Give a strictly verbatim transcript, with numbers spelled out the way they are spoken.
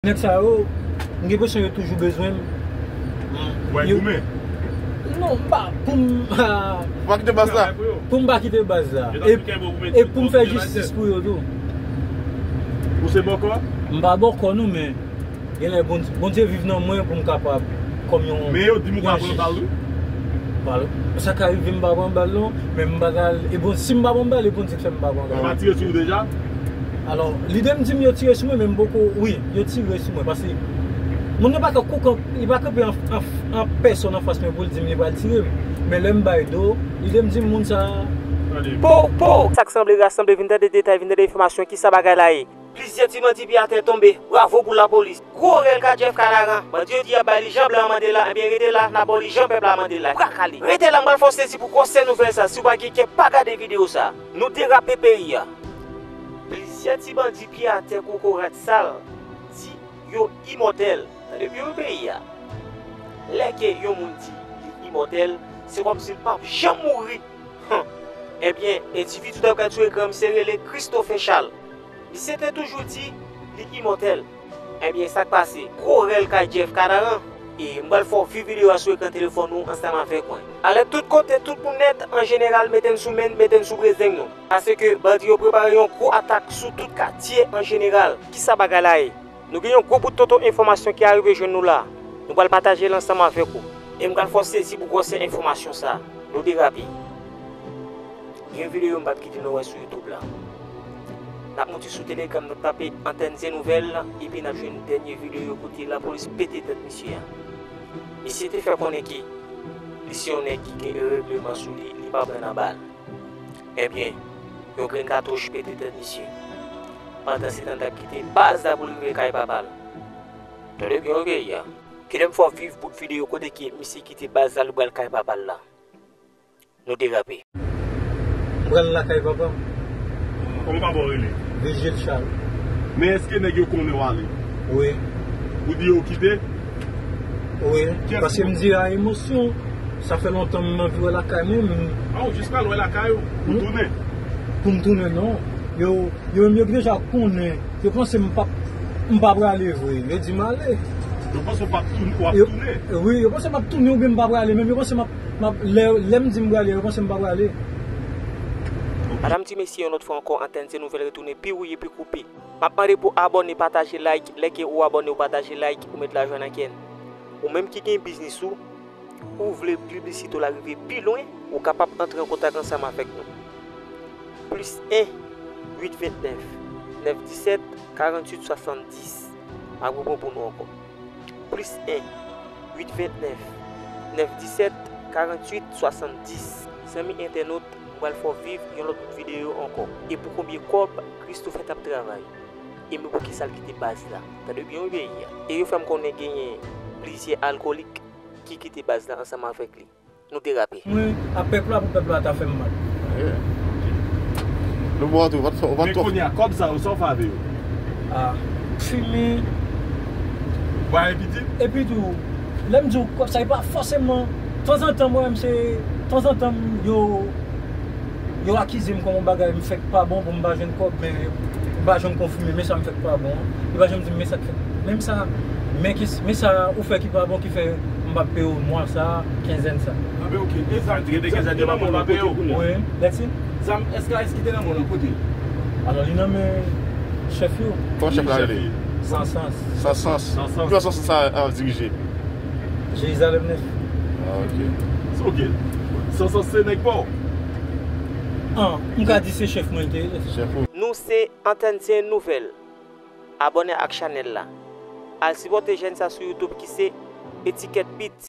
Nèg sa yo, m gen enpresyon yo toujou bezwen m. Wè, yo goumen. Non, m pa, pou m, ah, Ou pa kite baz la? Pou m pa kite baz la. E, e pou m fè jistis pou yo tou. Ou se bòkò? M pa bòkò non, men genlè Bondye, Bondye viv nan mwen pou m kapab kòm yon. Men yo di m ou pa pran bal, wi. Bal. Sa ka rive m pa pran bal non, men m pa ka, e bon, si m pa pran bal, e Bondye k fè m pa pran bal. Yo pa tire sou ou deja? Alò, lide m di m yo tire sou mwen, men m poko, wi, yo tire sou mwen, paske moun nan pa ka koukan, li pa kanpe an, an, an pèsòn anfas mwen pou l di m li pral tire m. Men lè m bay do, lide m di m moun sa. Po, po! Sa k sanble rasanble, vin tande detay, vin tande enfòmasyon, kisa bagay la ye? Plizyè ti bandi pye atè tonbe, bravo pou lapolis. Gwo rèl ka Jeff Kanaran, bandi yo di y ap bay li jan blan an mande la, ebyen rete la, n ap ba w li jan pèp la mande la. Brakale. Rete la, m pral fè w sezi pou gwosè nouvèl sa, si w pa gen kè pa gade videyo sa. Nou derape peyi a. Plizyè ti bandi pye atè kokorat sal di yo imòtèl. Tande byen wi peyi a. Lè ke yon moun di li imòtèl, se kòmsi l p ap janm mouri. Hum. Ebyen, endividi w t ap gad sou ekran, misye rele Christopher Charles. Misye te toujou di li imòtèl. Ebyen, sa k pase? Gwo rèl kay Jeff Kanaran. E m pral fè w viv videyo a sou ekran telefòn ou ansanm avèk mwen. Alèt tout kote, tout moun nèt, an jeneral, mete n sou men n, mete n sou prezeng nou. Paske bandi yo prepare yon gwo atak sou tout katye an jeneral. Kisa bagay la ye? Nou gen yon gwo bout tonton enfòmasyon ki arive jwenn nou la. Nou pral pataje l ansanm avèk ou. E m pral fè w sezi pou gwosè enfòmasyon sa. Nou derape. Gen videyo m p ap kite nou wè sou YouTube la. N ap monte sou Telegram, n ap tape Antenne Zen Nouvelle, epi n ap jwenn dènye videyo kote lapolis pete tèt misye a. Misye te fè konnen ke li se yon nèg ki gen règleman sou li, li pa pran nan bal. Ebyen, yon grenn katouch pete tèt misye. Pandansetan, l t ap kite baz la pou l rive kay papa l. Tande byen wi peyi a. Kite m fè w viv bout videyo kote ke misye kite baz la, l pral kay papa l la. Nou derape. M pral lakay papa m. Kòman papa w rele? Vigil Charles. Men èske nèg yo konnen w ale? Wi. Ou di yo kite? Wi. Paske m di a emosyon. Sa fè lontan m anvi wè lakay mwen, men. A, ou jis pral wè lakay ou? Pou tounen? Pou m tounen, non. Yo, yo menm yo deja konnen. Yo panse m p ap, m pa prale vre. Yo di m ale. Yo panse w p ap tounen, w ap tounen? Wi, yo panse m ap tounen oubyen m pa prale. Menm yo panse m ap, m ap, lè, lè m di m prale, yo panse m pa prale. Madanm, ti mesye, yon lòt fwa ankò, Antenne Zen Nouvelle retounen pi wouye, pi koupe. M ap mande pou abòne, pataje, like. Lè ke ou abòne, ou pataje, like, ou met lajan nan kè n. Ou menm ki gen biznis ou, ou vle piblisite w la rive pi lwen, ou kapab antre an kontak ansanm avèk nou. Plis en, uit vennèf, nèf disèt, karanntuit swasanndis. M ap reprann pou nou ankò. Plis en, uit vennèf, nèf disèt, karanntuit swasanndis. Zanmi entènot, m pral fè w viv yon lòt bout videyo ankò. E pou konbyen kòb Christopher t ap travay? E men poukisa l kite baz la? Tande byen wi peyi a. E yo fè m konnen genyen plizyè alkolik ki kite baz la ansanm avèk li. Nou derape. Mwen, a pèp la, pou pèp la ta fè m mal. Yeah. Nou bon tou, ou pa t fè, ou pa t Men twò kounye a, kòb sa yo, sa w fè avè yo? Ah, fimen. Bay pitit? Epi tou, lè m di w kòb sa, e pa fòseman, tanzantan, mwen menm, se, tanzantan, yo, yo akize m kòm yon bagay m fè k pa bon pou m pa jwenn kòb, men m pa janm konfime, men sa m fè k pa bon. Yo pa janm di m, men sa k fè. Menm sa, men ki, men sa ou fè ki pa bon ki fè m p ap peye w mwa sa, kenzèn sa. A ben, oke. E zam, zam ki te nan men w lan kote kounye a? Wi, that's it. Zam S K S ki te nan men w lan kote? Alò, li nan men chèf yo. Kòman chèf la rele? Sansans. Sansans. Sansans. Ki fason Sansans sa ap dirije? Jerizalèm nèf. Ah, oke. Se oke. Sansans se nèg pa w? An, m ka di se chèf mwen l te ye. Chèf ou? Nou se Antenne Zen Nouvelle. Abòne ak chanèl la. Al sipòte jèn sa sou YouTube ki se Etiquette Beat.